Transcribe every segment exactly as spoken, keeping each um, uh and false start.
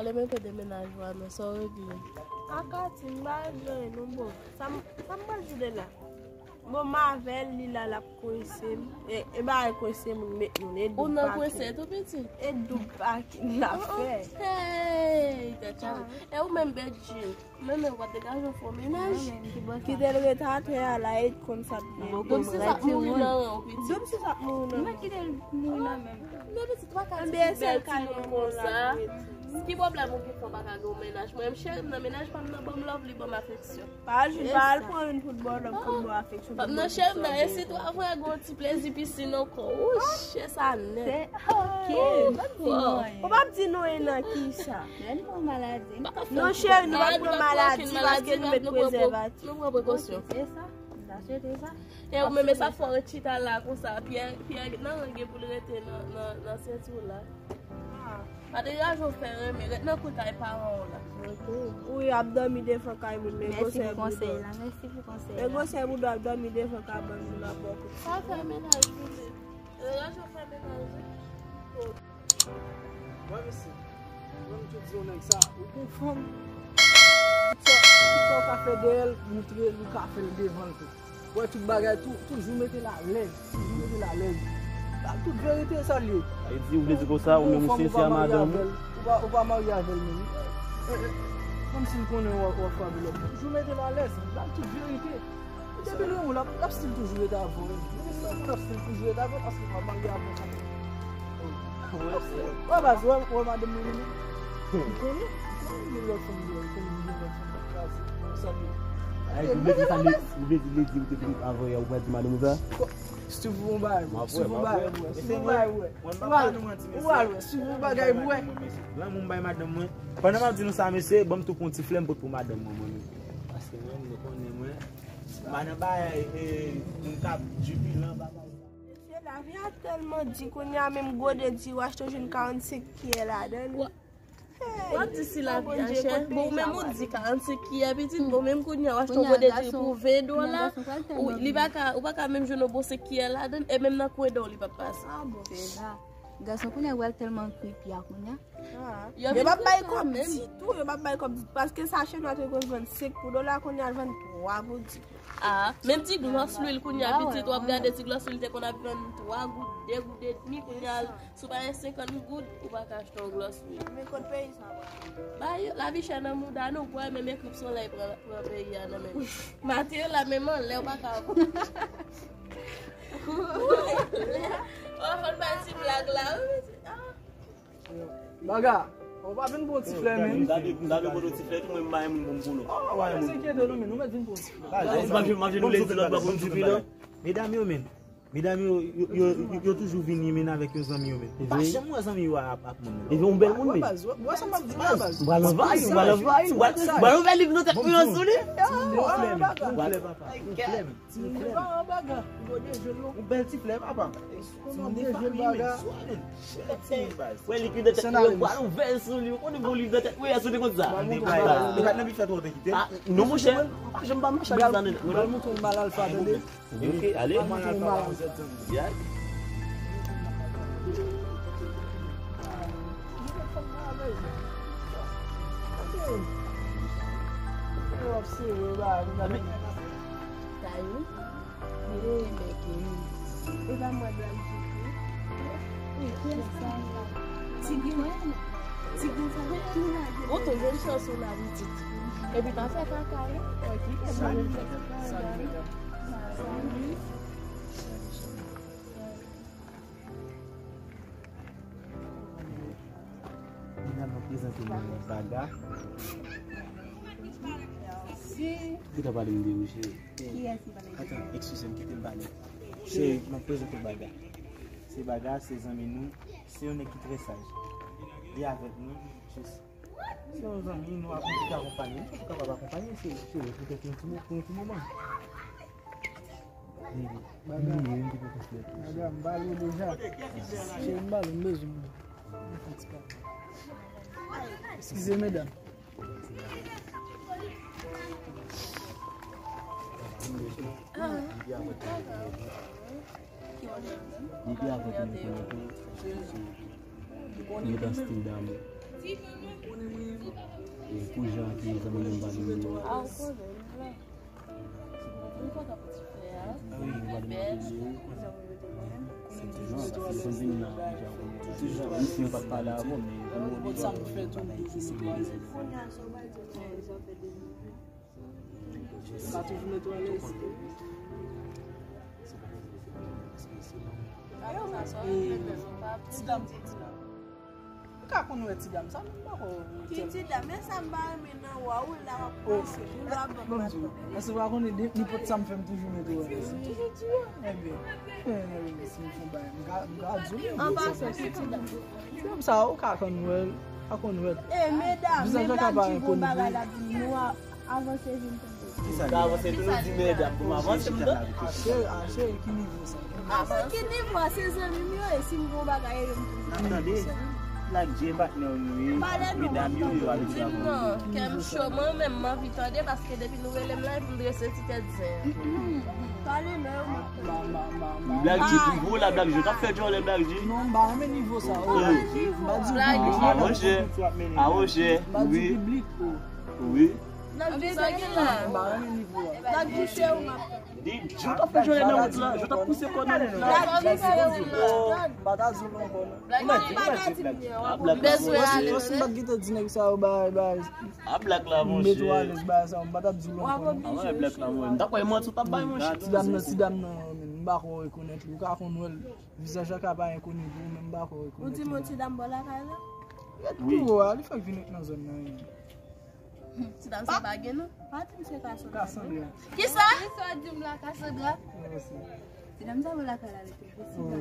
Pale m enpe de mennaj ou a non, sa w regle? Akati, m pa regle anyen non, bon. Sa m, sa m pral di de la? Bon, m avè l, li la, l ap kwense m. E, e bagay kwense moun met moun, e doub pakin. Ou nan kwense tou piti? E doub pakin l ap fè. Hey, tèt chaje. E ou menm, Bedjine? Ou menm, ou p ap degaje w fè w mennaj? Kite l ret atè a la, e konn sa t gen. Doub si sa ap mouri nan ren w, piti. Doub si sa ap mouri nan ren w. Mwen kite l mouri nan men m. Non, piti, ou pa ka di tout bèl timoun konsa. Ki pwoblèm ou gen fè w pa ka gen yon mennaj? Mwen, m cheri m nan mennaj pa m nan, ban m love li, ban m afeksyon. Pa al jwenn, pa al pran youn pou l ba w love, pou l ba w afeksyon, pou l ba w tout sa w bezwen. Non, cheri m nan, e si tou avè gen yon ti plezi pisin nan kò w. Wouch, e sa nèt. Ok. Ou p ap di non e nan kisa? Non, cheri, nou p ap pran maladi paske nou met prezèvatif. Nou pran prekosyon. Se sa. Sa se te sa. E ou menm, e sa fò w chita la konsa. Pyè, pyè nan ren gen pou l rete nan, nan, nan senti w la. Pa degaje w fè renmen, ret nan kwen kay paran w la. Wi, ap dòmi devan kay moun, men gwosè bouda. Mèsi pou konsèy la, mèsi pou konsèy la. Men gwosè bouda ap dòmi devan kabann moun ap ba w kout. Pa fè mennaj ou menm. Degaje w fè mennaj ou. Wè mesye, mwen m tou di yon nèg sa, ou gon fanm, tout sa, tout sa w ka fè dèyè l, moutre l ou ka fè l devan l tou. Wè tout bagay, tou, toujou mete l alèz, toujou mete l alèz. Sa tout verite sa l ye. Sa vle di, ou vle di konsa, ou menm ou sensè a madanm ou? Ou pa, ou pa marye avè l menm. E, e, menm si l konnen w ap, w ap frape lòt, toujou mete l alèz. Sa tout verite. Depi l renmen w, l ap, l ap still toujou rete avè w. Depi l renmen w, l ap still toujou rete avè w paske l pa marye avè w. Wè baz, wè, wè madanm mwen menm. Li konnen, li konnen gen lòt fanm deyò, li konnen gen lòt fanm k ap kraze. Sa vle. Ay, ou vle di sa, ou vle di, ou vle di ou te vin avè w, ou pral di madanm ou sa? Steve, ou bay, Steve, ou bay, ou bay, ou bay. Ou bay, Steve, ou bagay, ou bay. Lanmou m bay madanm mwen. Pandan m ap di nou sa, mesye, ban m tou pran ti flè m pot pou madanm mwen, mwen menm. Paske mwen, nou konnen mwen. M pa nan bagay, e, moun k ap dipilan bagay. Mesye, lavi a tèlman di kounye a, menm gode di w achte w jwenn karannsenk kiyè ladan l. W ap di si lavi a chè. Bon, ou menm ou di karannsenk kiyè pitit, bon, menm kounye a w achte w gode di pou ven dola. Li pa ka, ou pa ka menm jwenn yon bon senk kiyè ladan l, e menm nan kwen dan w li p ap pase. Se sa. Gason kounye a yo pral tèlman kripi a kounye a. Yo p ap bay kòb ditou, yo p ap bay kòb ditou. Paske sachè nwa te konn vann senk pou dola, kounye a l vann twa pou di. Ah, menm ti glòs lwil kounye a pitit, w ap gade ti glòs lwil te konn ap vann twa goud, de goud edmi, kounye a si w pa gen senkant goud, ou pa ka achte yon glòs lwil. Men kot peyi sa pral? Ba yo, lavi chè nan mouda nou, kwè menm ekri solèy pran, pran peyi a nan men nou. Maten yo la menm anlè, ou pa ka. Ou fò n bay ti blag la, wi. Baga, ou pa vin bon ti flè, men. M ta dwe, m ta dwe pote ti flè tou, mwen m pa yon moun pou m konnen. Ah, wè, se kite nou, men nou mèt vin bon ti flè. M ap jwenn, m ap jwenn yon lezi lòt bò pou m di pilan. Medam yo, men. Medam yo, yo, yo, yo, yo toujou vini, men avèk yon zanmi yo, men. Ou pa janm wè zanmi yo ap, ap moun nan. Epi yon bèl moun, men. Wè sa m ap di la, baz. M pral anvayi, m pral anvayi, m pral, m pral ouvè liv nan tèt mwen an sou li. Bon, bon, bon, bon, bon, papa. Ti moun de pa an baga, gode jel non. Yon bèl ti flè, papa. Ti moun de fami, men. Swa, men. Wè, li ki nan tèt li, yo pral ouvè l sou li. Ou konnen gon liv nan tèt mwen, a sou te konn sa. Li pa t nan bifè twò te kite. Ah, non, monchè. Ou pa janm pa mache ak zanmi. Pral montre yon mal alfa, tande. Ok, ale. Pral montre yon mal alfa. Tayou, mire bèk li. E pa mwen dam sou tou. Ti Gin, ti Gin sa tou lage. Ou tou jwenn chans ou la pitit. Epi pa fè kaka, wi. Ok. Salut. Salut, mesdames. Salut. Medam, mwen prezante nou Baga. Ki ta pale m de ou, cheri? Kiyès ki pale de ou? Atan, eskize m, kite m pale. Cheri, mwen prezante Baga. Se Baga, se zanmi nou, se yon nèg ki trè saj. Li avèk nou, jis. Se yon zanmi, nou ap, nou te akonpanye, nou toujou kapab akonpanye, se, se poutèt yon ti mo-, pou yon ti moman. Baga, baga, m pale w deja. Cheri, m pale w, m bezwen w. Eskize, medam. Depi avan ke nou konnen tou, nou t an stil damou. E pou jan ke zanmi nou pa di nou. Ah, ou konnen, m la. M kontan pou ti frè a. Li bèl. Se toujou istwa. Li konn vin nan. Toujou. Menm si nou pa t pale avè w, men. Bon, sa nou fè tou, nou toujou se kwaze. Sa toujou netwaye. E ti dam, ou ka konn wè ti dam sa, men m pa ko. Ki ti dam? Men sa m pa renmen nan ou a, ou la w ap panse, ou la w ap ban m bat. Paske w pa konnen, de- nenpòt sa m fè, m toujou netwaye. Toujou di yo. Ebyen, ebyen, si m fè bagay, m ka, m ka di w. An pasan, ki ti dam? Ti dam sa, ou ka konn wè l, ou ka konn wè l. E, medam, medam ki gon bagay la di nou a, avanse vin tande. Kisa ka avanse tou nou di medam pou m avanse m tou. Ache, ache, ki nivo sa? Avan ki nivo a se zanmi m yo e si m gon bagay yo m toujou. N ap tande. Black J patnè w nou ye. Medam yo yo abitye avè w. Non, kè m cho mwen menm m anvi tande paske depi nou rele m la epi m drese ti tèt zen. Pale non. Black J pou vou la Black J w t ap fè djòlè Black J. Non, m pa renmen nivo sa. M pa di piblik. A monchè. A monchè. M pa di piblik. Wi. Black J sa gen la. M pa renmen nivo a. Black J se ou m ap Di, J w t ap fè jwèt nan wout la, J w t ap pouse kò nan wout la. Black J se ou m ap tann. M pa ta di w ankò non. Black J pa ta di m non. M bezwen ale. Fòs m pa t gentan di nèg sa yo bagay, bagay. A Black la, monchè. M mete w alèz bagay sa yo, m pa t ap di w ankò non. A wè Black la, monchè. M ta kwè manti w t ap bay, monchè. Ti dam nan, ti dam nan, men, m pa ko rekonèt li. Ou ka konn wè l, vizaj la ka pa enkoni pou ou, men m pa ko rekonèt li. Ou di m yon ti dam bò lakay la? Wi. Tou wo a, li fèk vin nan zòn nan. Ti dam sa pa gen non? Pa di m se Cassandra. Cassandra. Kisa? Kisa w di m la, Cassandra? Ti dam sa wè lakay la, li te gen sida.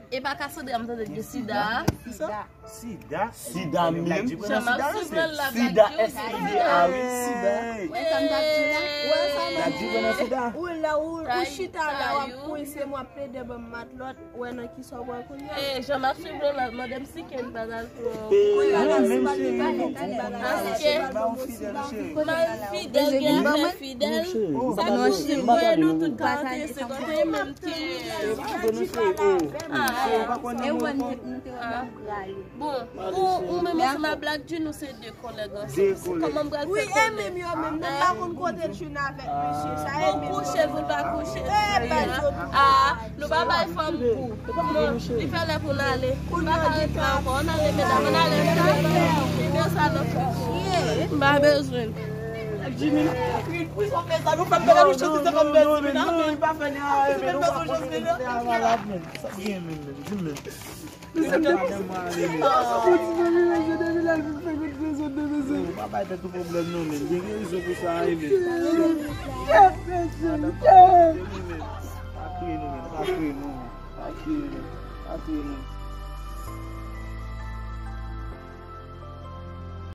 E pa Cassandra, m tande gen sida. Sida. Sida. Sida menm. Jan m ap swiv mwen la, Black J. Sida, S I D A, wi. Sida. Wè sa m ap di w la? Ou la, ou, ou chita la, w ap kwense m, w ap plede ban m matlòt. Wè nan kisa w pral kounye a. E, jan m ap swiv nou la, mande m si Ken pa t al pran. Kounye a la, si pa t gen bagay, si pa t gen bagay. Paske m al fidèl, gen afè fidèl. Sa nou cheri. Mwen nou tout karante senkant menm ke. Ah. Bon, ou, ou menm ansanm ak Black J nou se de kòlèg ansanm. Kòman m pral fè konnen? Wi, e menm yo menm, nou pa konn kote China avèk mesye sa, e menm yo. Bon, kouche, pou l pa kouche. E, ba yo. Ah, nou pa bay fanm gou. Non, li fè lè pou n ale. Nou pa ka rete la ankò. Ann ale, medam, ann ale, medam. Li fè sa nan fè. M pa bezwen. Jimmy, nou fè m bèl, nou fè m bèl, nou fè m bèl, Jimmy, non, men nou pa fè ni a, men nou pa fè ni a, malad, men. Sa gen, men, men, Jimmy. Mesye, depi, depi lè l vin fè kout prezon de mesye. Ou pa bay tèt ou pwoblèm non, men. Gen rezon pou sa, wi, men. Kèt, mesye, kèt. Pa kriye non, men. Pa kriye non, men. Pa kriye non. Pa kriye non.